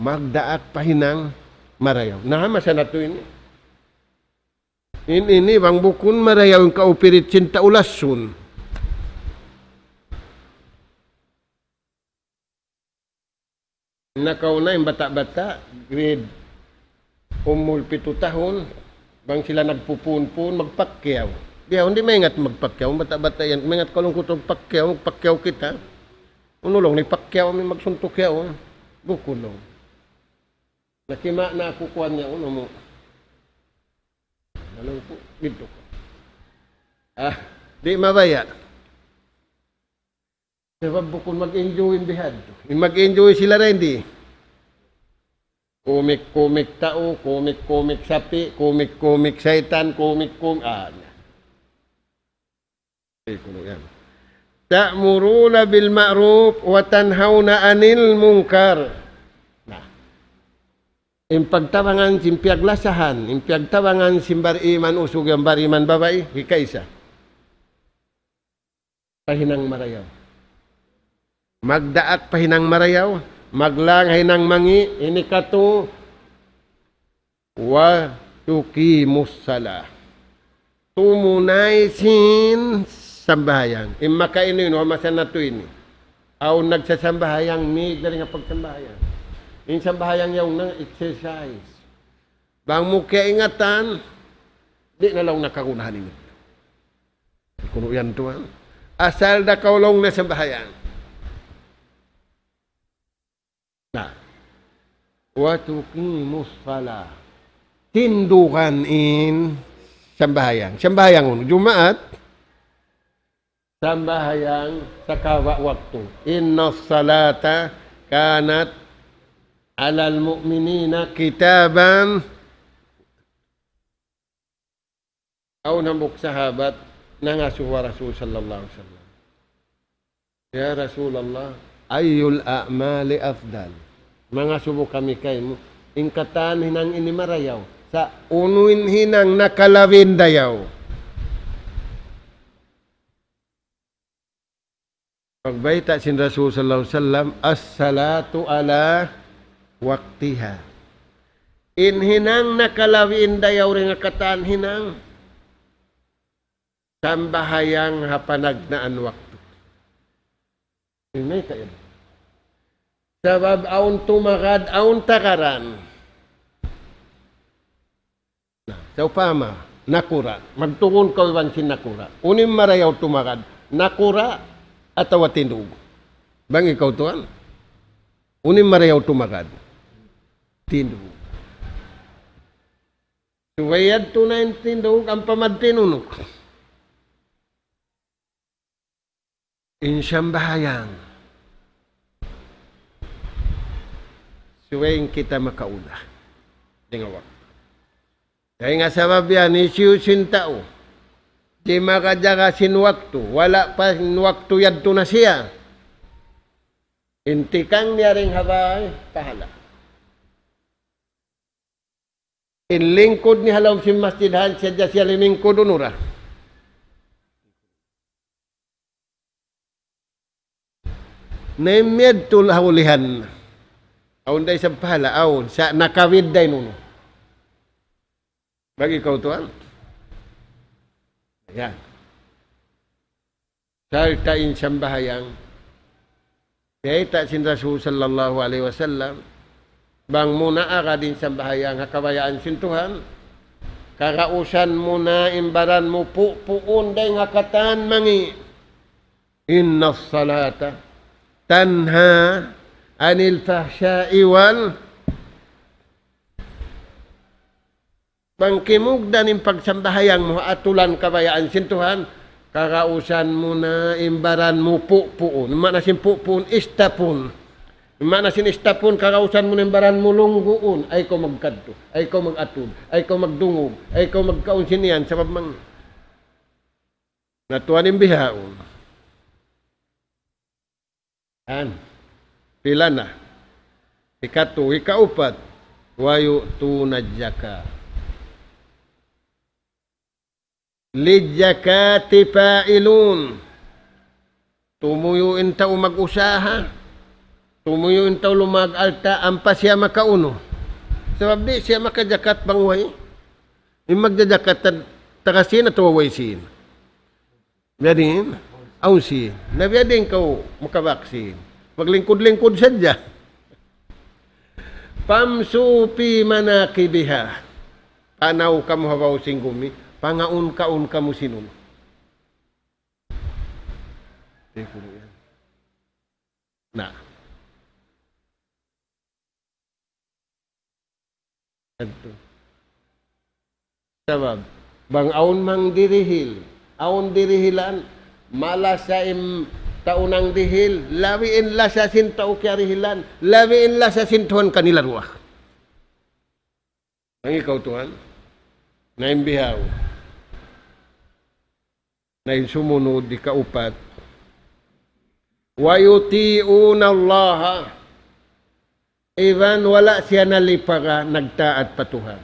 Magdaak pa hinang marayaw. Na, masa natu' ini. In ini bang bukun marayaw in kaupirit sin tau lasun. Nakauna in bata'-bata', grade Umul pitu tahun, bang sila nagpupun-pun, magpakyaw. Biya' di' maingat magpakyaw, bata'-bata' yan, maingat kaw laung ku magpakyaw, magpakyaw kita. Unu laung, nipakyaw, amu in magsuntuk yaun. Bukun laung. Nakima' na aku kuwan niya, unu mu. Laung ku, didtu. Ah, di' mabaya'. Sabab bukun mag-enjoy in bihadtu. In mag-enjoy sila ra di'. Kumik-kumik tau, kumik-kumik sapi', kumik-kumik saytan, kumik-kumik, ah, na. Ay, kunu' yan. تأمرون بالمعروف وتنهون عن المنكر. Na. In pagtabangan sin piyaglasahan, in piyagtabangan sin bariman usug yan bariman babai, hikaisa. Pa hinang marayaw. Magdaak pa hinang marayaw, maglang ha hinang mangi', ini katu', وتقيموا الصلاة. Tumunay sin sambahayang. In makainu-inu, ha masa natu' ini. Awn nagsasambahayang, mīg na dayn ha pagsambahayang. In sambahayang yaun na exercise. Bang mu kiyaingatan, di' na laung nakagunahan ini. Kunu' yan tuwan. Asal da kaw laung na sambahayang. Na. وتقيموا الصلاة. Tindugan in sambahayang. Sambahayang unu? Jumaat. Sambahayang sakawa' waktu. إن الصلاة كانت على المؤمنين كتابا Awn hambuuk sahabat nangasubu ha Rasul sallallahu alayhi wasallam, "Ya Rasulullah, أي الأعمال أفضل?" Mangasubu kami kaymu, in katan hinang ini marayaw. Sa' unu in hinang nakalabi dayaw? Pagbayta' sin Rasul sallallahu alayhi wasallam, الصلاة على وقتها. In hinang nakalabi dayaw dayn ha katan hinang, sambahayang ha panagnaan waktu. Ini kayan. Sabab awn tumagad, awn tagaran. Na, sawpama, nakura'. Magtugun kaw iban sin nakura'. Unu in marayaw tumagad? Nakura' atawa tindug? Bang ikaw tuwan. Unu in marayaw tumagad? Tindug. Subay yadtu na in tindug, ampa magtinunuk. In sambahayang. Subay in kita makauna. Dayn ha waktu. Dayn ha sabab yan, hisiyu-siyu in tau di' makajaga sin waktu, wala' pa in waktu yadtu na siya. In tikang niya dayn ha bay, pahala. In lingkud niya ha lawm sin masjid, hadja siya limingkud unu ra. Na in miyadtu ha ulihan. Awn da isab pahala, awn. Sa' nakawid da in unu. Bang ikaw tuwan. Yan. Sarta' in sambahayang. Bayta' sin Rasul sallallahu alayhi wasallam, bang mu na agad in sambahayang ha kabayaan sin Tuhan, kagausan mu na in baran mu pupuun dayn ha katan mangi'. إن الصلاة تنهى عن الفحشاء وال Bang kimugdan in pagsambahayang mu ha atulan kabayaan sin Tuhan, kagausan mu na in baran mu pupuun. Maana sin pupuun, istapun. Maana sin istapun, kagausan mu na in baran mu lungguun. Ay kaw magkadtu, ay kaw mag-atud, ay kaw magdungug, ay kaw magkaun sin yan, sabab mang natuan in bihaun. An. Pila na? Hikatu, hikaupat. ويؤتون الزكاة. للزكاة فاعلون. Tumuyu' in tau mag-usaha. Tumuyu' in tau lumag alta', ampa siya makaunu. Sabab di' siya makajakat bang way. In magjajakat ta-, taga sīn atawa way sīn. Biya' diin, awn sīn. Na biya' diin kaw makabak sīn. Maglingkud-lingkud sadja. فامشوا في مناكبها. Panaw kamu ha babaw sin gumi, pangaun-kaun kamu sin unu. Di' kunu' yan. Na. Yadtu. Sabab, bang awn mang dirihil, awn dirihilan, malasa in tau nangdihil, labi in lasa sin tau kiyarihilan, labi in lasa sin Tuhan kanila duwa. Bang ikaw Tuhan, na in bihaun. Na in sumunud, ikaupat. ويطيعون الله. Iban wala' siya nalipaga nagtaat pa Tuhan.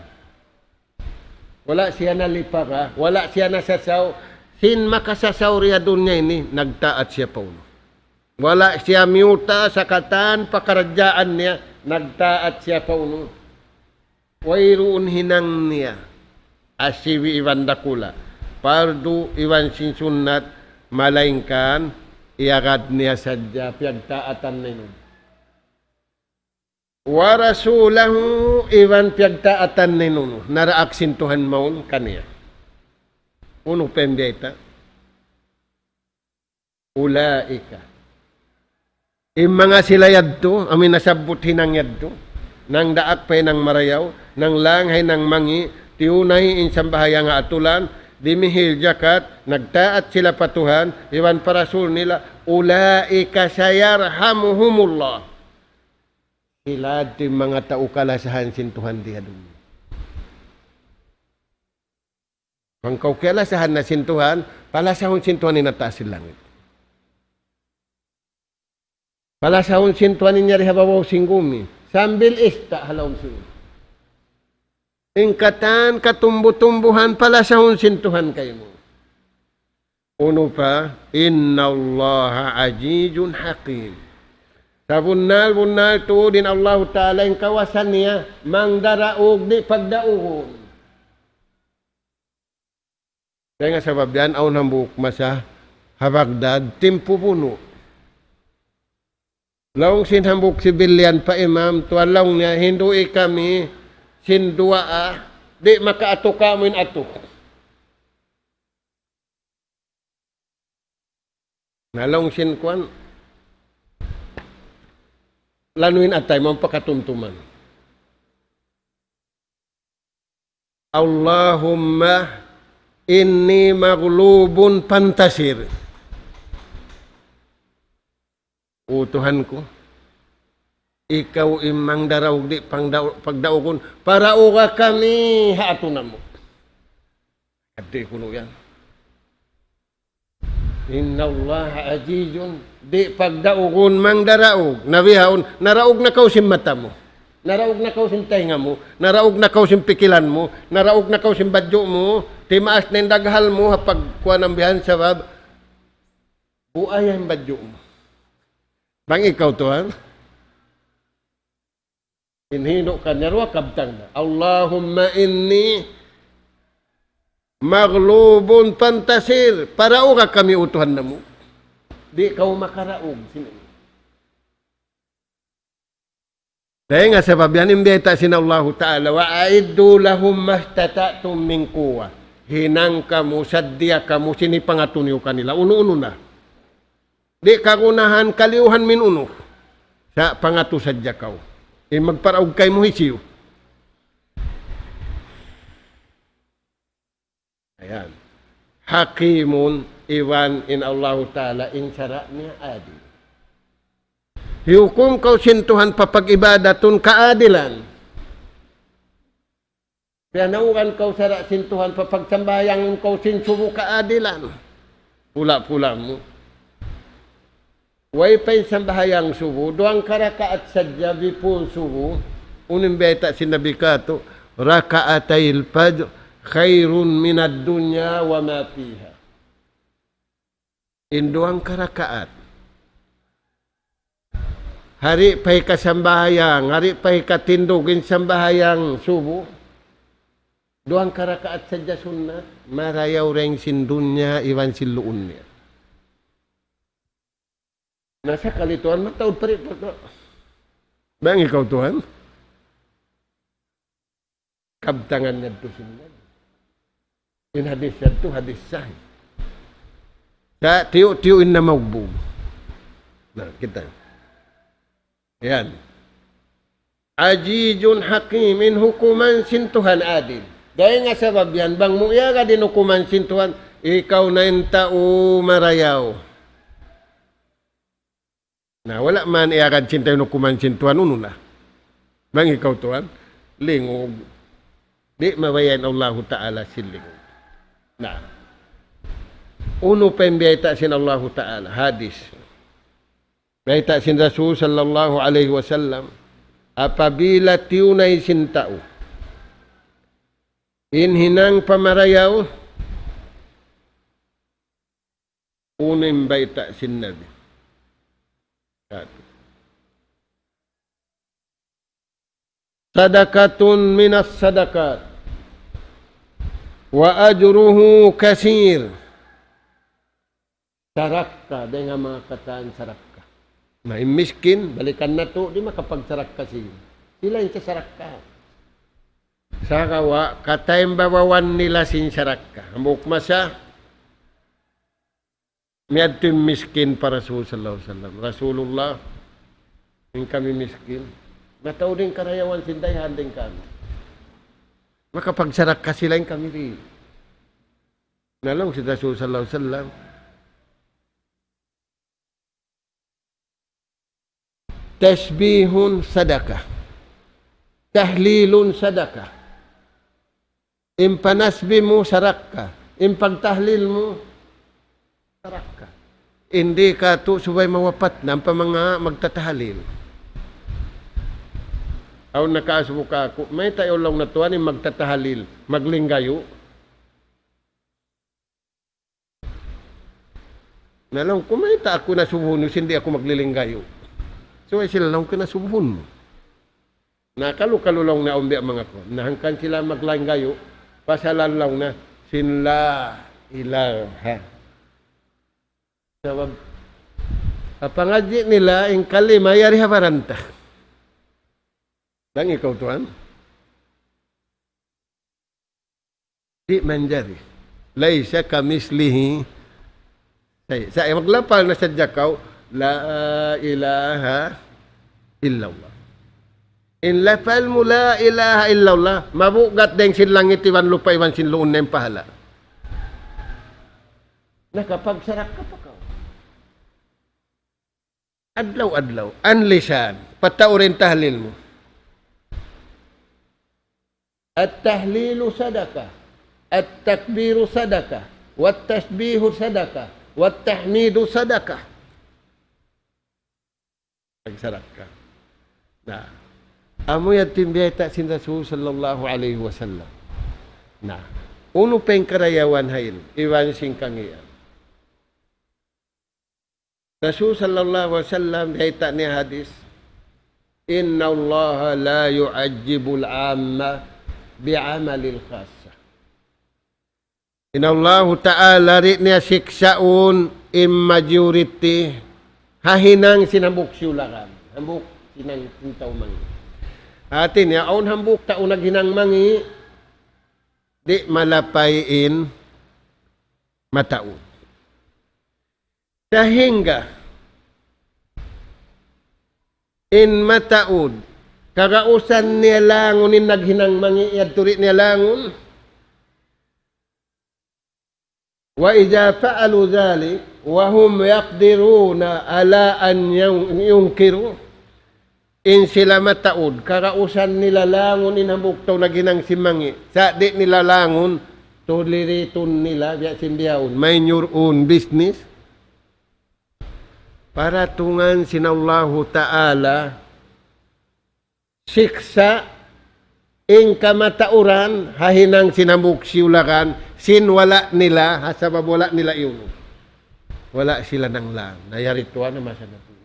Wala' siya nalipaga, wala' siya nasasaw, sin makasasaw di ha dunya ini, nagtaat siya pa unu. Wala' siya miyuta' sa katan pakaradjaan niya, nagtaat siya pa unu. Wayruun hinang niya, asibi' iban dakula', pardu iban sin sunnat, malaingkan iyagad niya sadja piyagtaatan niya unu. ورسوله, iban piyagtaatan niya unu, naraak sin Tuhan mawn kaniya. Unu pa in biyayta'? أولئك. In manga sila yadtu, amu in nasabbut hinang yadtu, nangdaak pa hinang marayaw, nanglāng ha hinang mangi', tiyunay in sambahayang ha atulan, dimihil jakat, nagtaat sila pa Tuhan, iban pa Rasul nila, أولئك سيرحمهم الله. Sila yadtu in manga tau kalasahan sin Tuhan di ha dunya. Bang kaw kiyalasahan na sin Tuhan, palasahun sin Tuhan in ha taas sin langit. Palasahun sin Tuhan in yari ha babaw sin gumi. Sambil ista' ha lawm sin. In katan katumbu-tumbuhan palasahun sin Tuhan kaymu. Unu pa, إن الله عزيز حكيم. Sabunnal-bunnal tuud in Allahu Ta'ala in kawasa niya, mangdaraug di' pagdaugun. Dayn ha sabab yan, awn hambuuk masa ha Baghdad, timpu bunu'. Laung sin hambuuk sibilyan pa imam, tuwan laung niya, hindu'i kami sin duwaa, di' makaatu kamu in atu. Na laung sin kuwan, lanu in atay mu, amu pakatumtuman. اللهم إني مغلوب فانتصر. O Tuhan ku, ikaw in mangdaraug di' pangdau-, pagdaugun, parauga kami ha atu namu'. Di' kunu' yan. إن الله عزيز, di' pagdaugun mangdaraug. Na bihaun, naraug na kaw sin mata mu. Naraug na kaw sin taynga mu. Naraug na kaw sin pikilan mu. Naraug na kaw sin badju' mu. Timaas na in daghal mu, ha pagkuwan bihan sabab buaya in badju' mu. Bang ikaw, Tuhan. In hindu' kaniya duwa kabtangan. اللهم إني مغلوب فانتصر. Parauga kami, O Tuhan namu'. Di' kaw makaraug. Sin-, dayn ha sabab yan in biyayta' sin Allahu Ta'ala, وأعدوا لهم ما استطعتم من قوة. Hinang kamu, saddiya kamu, sin hipangatu niyu kanila. Unu-unu na. Di' kagunahan kaliyuhan min unu. Sa' pangatu sadja kaw. In magparaug kaymu hisiyu. Ayan. حكيم, iban in Allahu Ta'ala in sara' niya adil. Hiyukum kaw sin Tuhan pa pag-ibadatun kaadilan. Piyanaugan kaw sara' sin Tuhan pa pagsambahayangun kaw sin subu kaadilan. Pula-pula mu. Way pa in sambahayang subu, duwang karakaat sadja before subu, unu in bayta' sin Nabi katu', ركعتي الفجر خير من الدنيا وما فيها. In duwang karakaat. Hari pa hikasambahayang, hari pa hikatindug in sambahayang subu. Duwang karakaat sadja sunnat, marayaw dayn sin dunya iban sin luun niya. Na sakali tuwan, mataud pa rin pa. Bang ikaw tuwan? kabtangan niya tu sin Nabi. In hadis yadtu hadis sahih. Sa' tiyu'-tiyu' in namaugbug. Na, kita'. Yan. Azizun Hakim, in hukuman sin Tuhan adil. Dayn ha sabab yan, bang mu iyagad in hukuman sin Tuhan, ikaw na in tau marayaw. Na, wala' man iyagad sin tau in hukuman sin Tuhan, unu na. Bang ikaw tuwan, lingug. Di' mabaya' in Allahu Ta'ala sin lingug. Na. Unu pa in biyayta' sin Allahu Ta'ala? Hadis. Biyayta' sin Rasul sallallahu alayhi wasallam, apabila tiyunay sin tau in hinang pamarayaw, unu in bayta' sin Nabi? Satu. صدقة من الصدقات وأجره كثير. Sarakka, dayn ha manga katan sarakka. Na, in miskin, balikan natu', di' makapagsarakka siya. Sila in sarakka. Sagawa', kataymbabawan nila sin sarakka. Hambuuk masa, miyadtu in miskin pa Rasul sallallahu alayhi wasallam. Rasulullah, in kami miskin. Mataud in karayawan sin dayhan dayn kami. Makapagsarakka sila in kami di'. Na laung sin Rasul sallallahu alayhi wasallam, تسبيح صدقة. تهليل صدقة. In panasbih mu sarakka. In pagtahlil mu sarakka. Di' katu' subay mawapat na ampa manga magtatahlil. Awn nakaasubu kāku', mayta' laung niya tuwan in magtatahlil, maglinggayu'. Na laung ku, mayta' aku nasubuhun, sin di' aku maglilinggayu'. So, ay sila laung ku nasubuhun mu. Na kalu-kalu laung niya awn biya' manga ku. Na hangkan sila maglinggayu', pasalan laung niya, sin la ilaha. Sabab, ha pangadji' nila, in kalima, yari ha baran ta. Bang ikaw tuwan. Di' manjari. ليس كمثله شيء. Sa' maglapal na sadja kaw, لا إله إلا الله. In lapal mu لا إله إلا الله, mabugat dayn sin langit iban lupa' iban sin luun na in pahala'. Nakapagsarakka pa kaw. Adlaw-adlaw. An lisan. Pataud in tahlil mu. التهليل صدقة، التكبير صدقة، والتسبيح صدقة، والتحميد صدقة. Pagsarakka. Na. Amu yan in biyayta' sin Rasul sallallahu alayhi wasallam. Na. Unu pa in karayawan hain, iban sin kangīan. Rasul sallallahu alayhi wasallam, biyayta' niya hadis, إن الله لا يعذب العامة بعمل الخاصة. In Allahu Ta'ala di' niya siksaun in majority ha hinang sin hambuuk siyulakan. Hambuuk hinang sin tau mangi'. Hāti niya, awn hambuuk tau naghinang mangi', di' malapay in mataud. Sahingga in mataud, kagausan niya langun in naghinang mangi', yadtu di' niya langun. وإذا فعلوا ذلك وهم يقدرون على أن ين-، ينكروا. In sila mataud, kagausan nila langun in hambuuk tau naghinang sin mangi'. Sa' di' nila langun, tuliritun nila, biya' sin bihaun. Mind your own business. Paratungan sin Allahu Ta'ala, siksa' in kamatauran, ha hinang sin hambuuk siyulakan, sin wala' nila, ha sabab wala' nila iyunug. Wala' sila nanglang. Na yari tuwan na masa na tuud.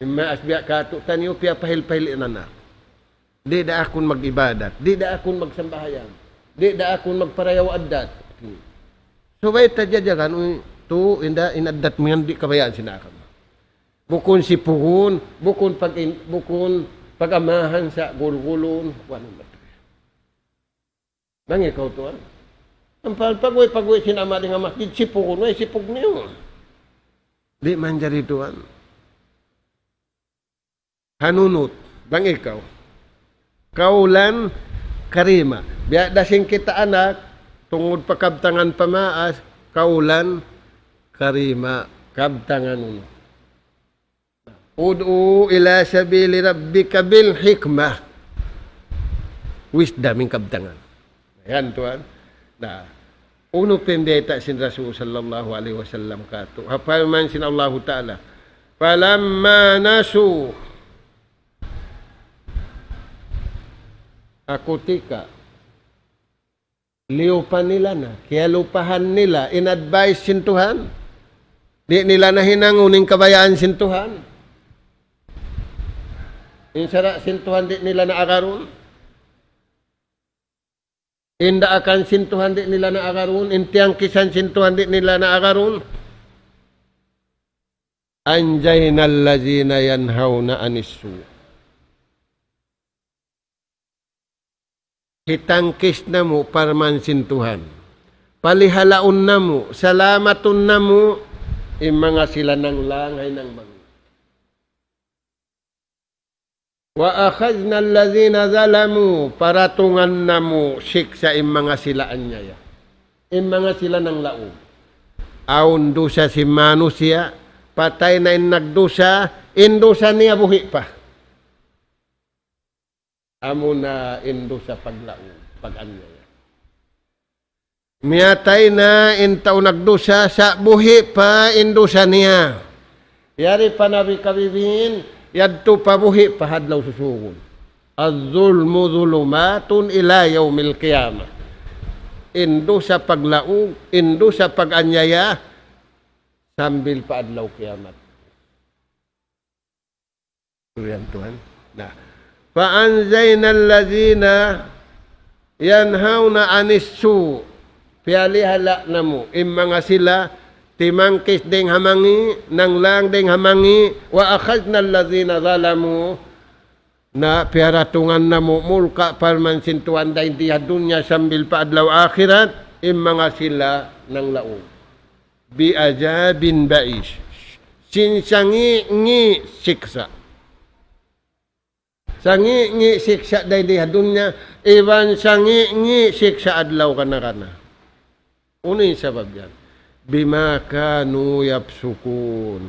Imma asbiya' katu' taniyu piyapahil-pahil in anak. Di' da akun mag-ibadat. Di' da akun magsambahayang. Di' da akun magparayaw addat. Subay ta jajagan, uy, tu, inda, in addat mu yan, di' kabayaan sin agama. Bukun sipugun, bukun pag-in-, bukun Pag-amahan sa gulgulun, kuwan ang matuya. Bang ikaw tuwan. Ampal pag-uwi', pag-uwi' sin ama' dayn ha masjid, sipugun, way sipug niyu. Di' manjari tuwan. Hanunut, bang ikaw. Qawlan karima. Biya' da sin kita anak, tungud pa kabtangan pa maas, qawlan karima, kabtangan unu. ادع إلى سبيل ربك بالحكمة. Wisdom in kabtangan. Yan, tuwan. Na, unu pa in biyayta' sin Rasul sallallahu alayhi wasallam katu'. Ha parman sin Allahu Ta'ala. فلما نسوا. Aku tika. Liyupa nila na, kiyalupahan nila in advice sin Tuhan. Di' nila na hinangun in kabayaan sin Tuhan. In sara' sin Tuhan di' nila na agarun. In daakan sin Tuhan di' nila na agarun. In tiyangkisan sin Tuhan di' nila na agarun. أنجينا الذين ينهون عن السوء. Hitangkis namu' parman sin Tuhan. Palihalaun namu', salamatun namu', in manga sila nanglang ha hinang mangi'. وأخذنا الذين ظلموا, paratungan namu' siksa' in manga sila anyaya. In manga sila nanglaug. Awn dusa sin manusiya', patay na in nagdusa, in dusa niya buhi' pa. Amuna in dusa paglaug, pag-anyaya. Miyatay na in tau nagdusa, sa' buhi' pa in dusa niya. Yari pa Nabi kabibin, yadtu pa buhi' pa ha adlaw susungun. الظلم ظلمات إلى يوم القيامة. In dusa paglaug, in dusa pag-anyaya, sambil pa adlaw kiyamat. Yan, tuwan. Na. فأنجينا الذين ينهون عن السوء. Piyalihala' namu', in manga sila, timangkis dayn ha mangi', nanglang dayn ha mangi', وأخذنا الذين ظلموا. Na, piyaratungan namu', mulka' parman sin Tuhan dayn di ha dunya sambil pa adlaw akhirat, in manga sila nanglaug. بعذاب بئيس. Sin sangi'-ngi' siksa'. Sangi'-ngi' siksa' dayn di ha dunya, iban sangi'-ngi' siksa' adlaw kana-kana. Unu in sabab yan? بما كانوا يفسقون.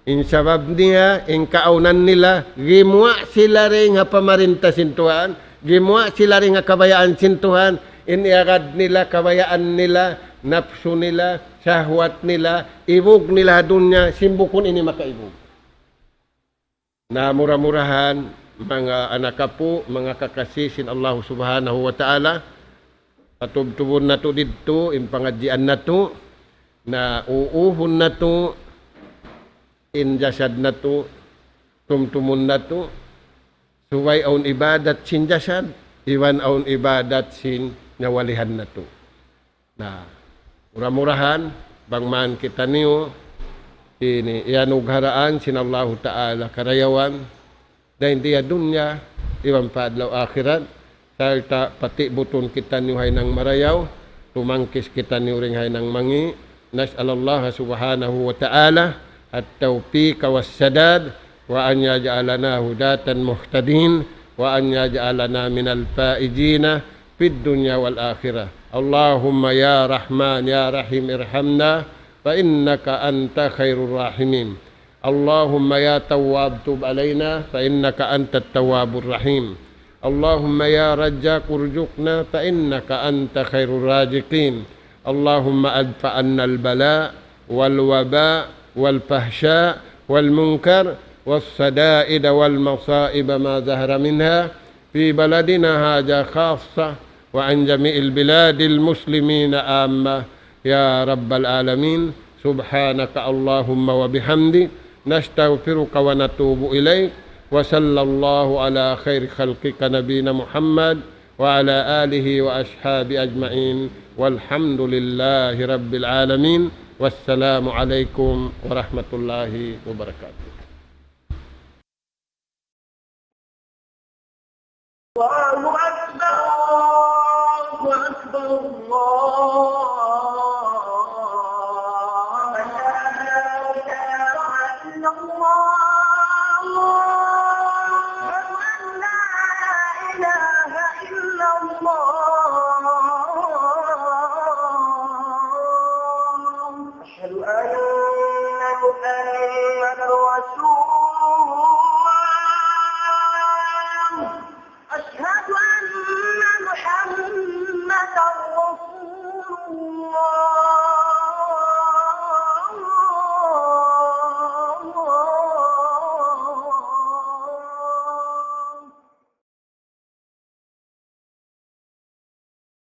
In sabab niya, in kaawnan nila, gimuwa' sila dayn ha pamarinta sin Tuhan, gimuwa' sila dayn ha kabayaan sin Tuhan, in iyagad nila, kabayaan nila, napsu nila, sahwat nila, ibug nila ha dunya, sin bukun ini makaibug. Na mura-murahan, manga anak apu', manga kakasi sin Allah Subhanahu wa Ta'ala, patubtubun natu' didtu, in pangadjian natu', na uuhun natu', in jasad natu', tumtumun natu', subay awn ibadat sin jasad, iban awn ibadat sin nyawalihan natu'. Na, mura-murahan, bang man kitaniyu, ini, iyanugharaan sin Allahu Ta'ala karayawan, dayn di ha dunya, iban pa adlaw akhirat, sarta' patibutun kitaniyu ha hinang marayaw, tumangkis kitaniyu dayn ha hinang mangi', نسأل الله سبحانه وتعالى التوفيق والسداد، وأن يجعلنا هداة مهتدين، وأن يجعلنا من الفائزين في الدنيا والآخرة. اللهم يا رحمن يا رحيم ارحمنا، فإنك أنت خير الراحمين. اللهم يا تواب تب علينا، فإنك أنت التواب الرحيم. اللهم يا رزاق ارزقنا، فإنك أنت خير الرازقين. اللهم ادفع عنا البلاء والوباء والفحشاء والمنكر والشدائد والمصائب ما ظهر منها في بلدنا هذا خاصة، وعن جميع البلاد المسلمين عامة، يا رب العالمين. سبحانك اللهم وبحمدك، نستغفرك ونتوب إليك، وصلى الله على خير خلقك نبينا محمد وعلى آله وأصحابه أجمعين، والحمد لله رب العالمين، والسلام عليكم ورحمة الله وبركاته. Naku,